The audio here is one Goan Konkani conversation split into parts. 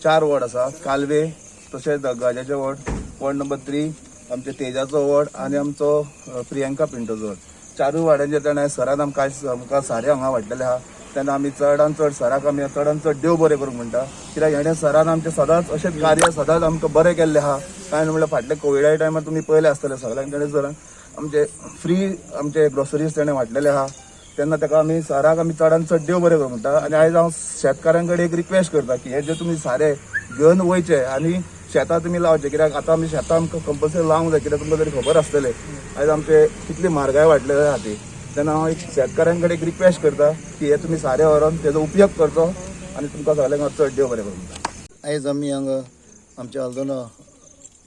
चार वॉर्ड आसा. कालवे, तशेंच गजाचे वॉर्ड, वॉर्ड नंबर 3 आमचे तेजाचो वॉर्ड आनी आमचो प्रियंका पिंटोचो वॉर्ड. चारूय वार्डांचेर ताणें सरान आमकां आयज आमकां सारें हांगा वाडलेलें आहा. तेन्ना आमी चडान चड सराक आमी चडान चड देव बरें करूंक म्हणटा, कित्याक हेणें सरान आमचें सदांच अशेंच कार्य सदांच आमकां बरें केल्लें आहा. काय म्हणल्यार फाटले कोविडा टायमार तुमी पळयलें आसतलें, सगळ्यांक ताणें सरान आमचे फ्री आमचे ग्रोसरीज ताणें वांटलेले आहा. तेन्ना ताका आमी सराक आमी चडान चड देव बरें करूं म्हणटा. आनी आयज हांव शेतकारां कडेन एक रिक्वेस्ट करता की हे जे तुमी सारें घेवन वयचे आनी शेतां तुमी लावचे, कित्याक आतां आमी शेतां आमकां कंपल्सरी लावंक जाय. कित्याक तुमकां तरी खबर आसतलें आयज आमचे कितली म्हारगाय वाडलेली आहा ती. तेन्ना हांव एक शेतकारां कडेन एक रिक्वेस्ट करता की हे तुमी सारें व्हरोन तेजो उपयोग करचो आनी तुमकां सगल्यांक हांव चड देव बरें करूं म्हणटा. आयज आमी हांगा आमच्या हळदोणा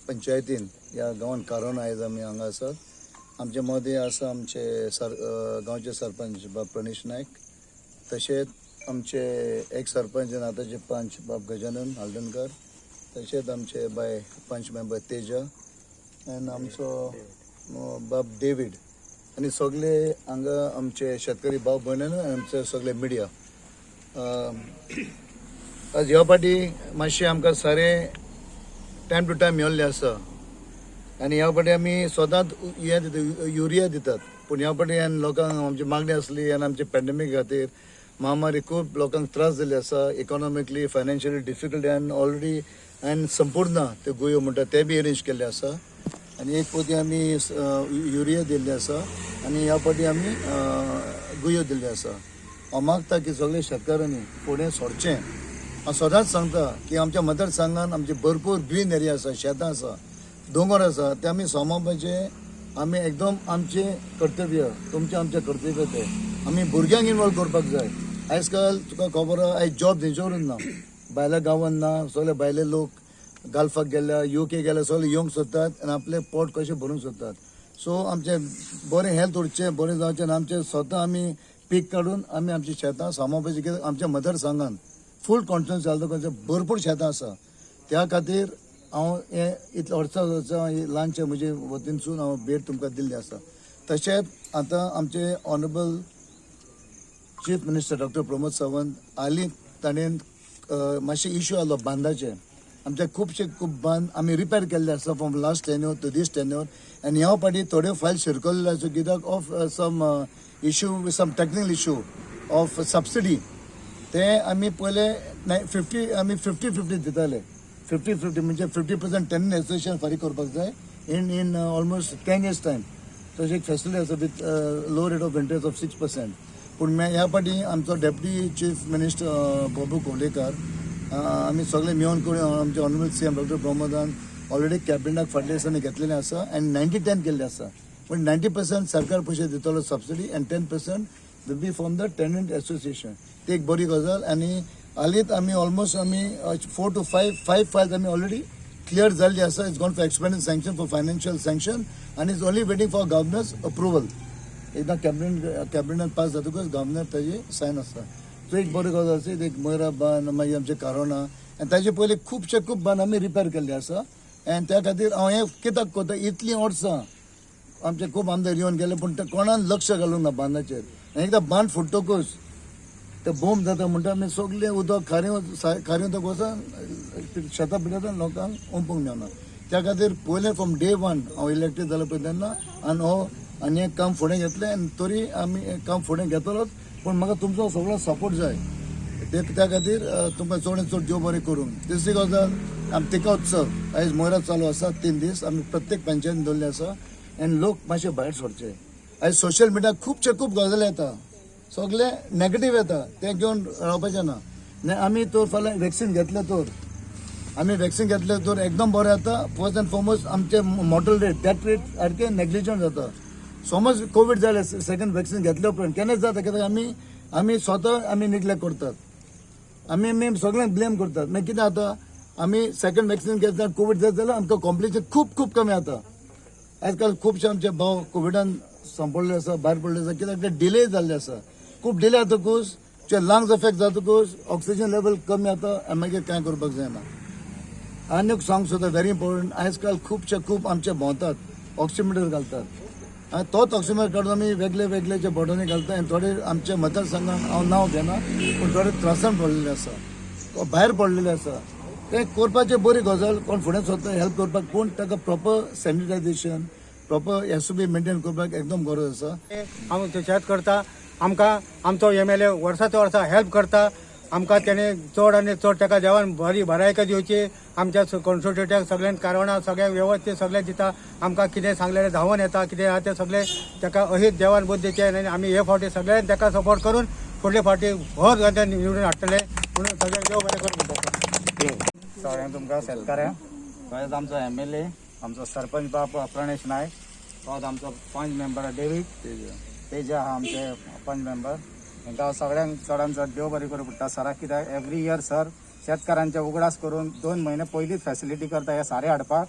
पंचायतीन ह्या गांवान कारोना आयज आमी हांगा आसात. आमचे मदें आसा आमचे सर गांवचे सरपंच बाब प्रणेश नायक, तशेंच आमचे एक सरपंच आनी आतांचे पंच बाब गजानन हळदणकर, तशेंच आमचे बाय पंच मेंबर तेजा आनी आमचो बाब डेवीड आनी सगळे हांगा आमचे शेतकरी भाव भयण आनी आमचे सगळे मिडिया. आज ह्या फाटी मातशें आमकां सारें टायम टू टायम मेळिल्लें आसा आनी ह्या फाटी आमी सदांच हें दिता, युरिया दितात. पूण ह्या फाटी लोकांक आमची मागणी आसली आनी आमचे पॅन्डेमीक खातीर महामारी खूब लोकांक त्रास जाल्ले आसा, इकॉनॉमिकली, फायनान्शियली डिफिकल्टी. आनी ऑलरेडी आनी संपूर्ण त्यो गुयो म्हणटा ते बी अरेंज केल्ले आसा आनी एक पोती आमी युरिया दिल्ली आसा आनी ह्या फाटी आमी गुयो दिल्ली आसा. हांव मागता की सगळे शेतकारांनी फुडें सरचें. हांव सदांच सांगता की आमच्या मतदारसंघान आमचे भरपूर ग्रीन एरिया आसा, शेतां आसा, दोंगर आसा, ते आमी सांबाळपाचें आमी एकदम आमचें कर्तव्य, तुमचें आमचें कर्तव्य. तें आमी भुरग्यांक इनवॉल्व करपाक जाय. आयज काल तुका खबर आहा, आयज जॉब तेंच्यावरून ना, भायल्या गांवान ना. सगळे भायले लोक गल्फाक गेल्या, युके गेल्या, सगळे येवंक सोदतात आनी आपलें पोट कशें भरूंक सोदतात. सो आमचें बरें हेल्थ उरचें, बरें जावचें आनी आमचें स्वता आमी पीक काडून आमी आमची शेतां सांबाळपाचीं, कित्याक आमच्या मतदारसंघान फूल कॉन्फिडन्स घालता, भरपूर शेतां आसा. त्या खातीर हांव हें इतलें वर्सां वर्सां ल्हानशें म्हजे वतीनसून हांव भेट तुमकां दिल्ली आसा. तशेंच आतां आमचे honourable chief minister doctor Pramod Sawant हालीं ताणें मातशे इशू आसलो बांदाचे. आमचे खुबशे खूब बांद आमी रिपेर केल्ले आसा from last tenure to this tenure. आनी ह्या फावटी थोड्यो फायल शिरकल्ल्यो आसा, कित्याक of some issue, some technical issue of subsidy. ते आमी पयले 50, आमी 50-50 दिताले. 50-50 म्हणजे 50% टेनंट एसोसिएशन फारीक करपाक जाय in almost 10 years time. तशें एक फेसिलिटी आसा with low rate of interest of 6%. पूण ह्या फावटी आमचो डेप्युटी चीफ मिनिस्टर बाबू कोवलेकर, आमी सगळे मेळून करून आमचे ऑनरेबल सीएम डॉक्टर प्रमोदान ऑलरेडी कॅबिनेटाक फाटल्या दिसांनी घेतलेलें आसा आनी 90-10 केल्लें आसा. पूण 90% सरकार पयशे दितलो subsidy and 10% will be from the tenant association. ती एक बरी गजाल. आनी हालींच आमी ऑलमोस्ट आमी four to five files आमी ऑलरेडी क्लियर जाल्ली आसा. It's gone for expanded sanction, for financial sanction आनी it's only waiting for governor's approval. एकदां कॅबिनेट पास जातकच गव्हर्नर ताजी सायन आसता. सो एक बरी गजाल आसा. एक मोयरा बांद, मागीर आमचे कारोना आनी ताजे पयलीं खुबशे खूब बांद आमी रिपेर केल्ले आसा. आनी त्या खातीर हांव हें कित्याक करता, इतलीं वर्सां आमचे खूब आमदार येवन गेले पूण ते कोणान लक्ष घालूंक ना बांदाचेर. आनी एकदां बांद फुट्टकूच ते बोम जाता म्हणटा आमी सगलें उदक खारें खारें उदक वचून शेतां बिटां लोकांक ओंपूंक मेळना. त्या खातीर पयलें फ्रॉम डे वन हांव इलेक्टेड जालो पळय तेन्ना आनी हो आनी हें काम फुडें घेतलें आनी तरी आमी हें काम फुडें घेतलोच, पूण म्हाका तुमचो सगळो सपोर्ट जाय. ते त्या खातीर तुमकां चड चड देव बरें करूं. तिसरी गजाल, आमी तिका उत्सव आयज मोयरा चालू आसा. 3 दीस आमी प्रत्येक पंचायतीन दवरले आसा आनी लोक मातशे भायर सरचे. आयज सोशल मिडिया खुबशे खूब गजाली येता, सगळे नेगेटीव येता, तें घेवन रावपाचें ना. आनी आमी तर फाल्यां वॅक्सिन घेतलें तर, आमी वॅक्सिन घेतलें तर एकदम बरें जाता. फर्स्ट अँड फॉरमोस्ट आमचे मॉर्टल रेट, डेथ रेट सारकें नेग्लिजंट जाता. समज कोवीड जालें सेकंड वॅक्सिन घेतल्या उपरांत, केन्नाच जाता, कित्याक आमी स्वता आमी निग्लेक्ट करतात, आमी आमी सगळ्यांक ब्लेम करतात. मागीर कितें जाता, आमी सेकंड वॅक्सिन घेतल्यार कोवीड जात जाल्यार आमकां कॉम्प्लिकेशन खूब खूब कमी जाता. आजकाल खुबशे आमचे भाव कोविडान सांपडले आसा, भायर पडले आसा, कित्याक ते डिले जाल्ले आसा. खूब डिले जातकूच जे लंग्स अफेक्ट जातकूच ऑक्सिजन लेवल कमी जाता आनी मागीर कांय करपाक जायना. आनी एक सांग सुद्दां व्हेरी इम्पॉर्टंट, आयज काल खुबशे खूब आमचे भोंवतात, ऑक्सिमिटर घालतात आनी तोच ऑक्सिमिटर काडून आमी वेगळे वेगळे जे बॉडीनी घालता. आनी थोडे आमचे मतदारसंघान, हांव नांव घेना, पूण थोडे त्रासान पडलेले आसा, भायर पडलेले आसा. ते करपाचें बरी गजाल, कोण फुडें सरता हेल्प करपाक, पूण ताका proper sanitisation, proper SOP maintain करपाक एकदम गरज आसा. आमी शेत करता. आमकां आमचो एमएलए वर्साचे वर्सा हेल्प करता आमकां. तेणे चड आनी चड ताका देवान बरी भलायकी दिवची. आमच्या कॉन्स्टिट्युटाक सगळ्यांक कारणां सगळ्यांक वेवस्थीत सगळें दिता. आमकां कितें सांगलें धांवून येता. कितें आहा तें सगळें ताका अहीत देवान बुद्द दिवचें आनी आमी हे फावटी सगळ्यांनी ताका सपोर्ट करून फुडले फावटी होच निवडून हाडटले म्हणून सगळ्यांक देव बरें करूं म्हणटा. सगळ्यांक तुमकां शेतकाऱ्यांक, तशेंच आमचो एमएलए, आमचो सरपंच बाब प्रणेश नायक, तोच आमचो पंच मेंबर डेवीड तेजा आहा, आमचे पंच मेंबर, हांकां हांव सगळ्यांक चडान चड देव बरें करूं पडटा सराक. कित्याक एवरी इयर सर शेतकारांचे उगडास करून 2 म्हयने पयलींच फेसिलिटी करता हे सारें हाडपाक.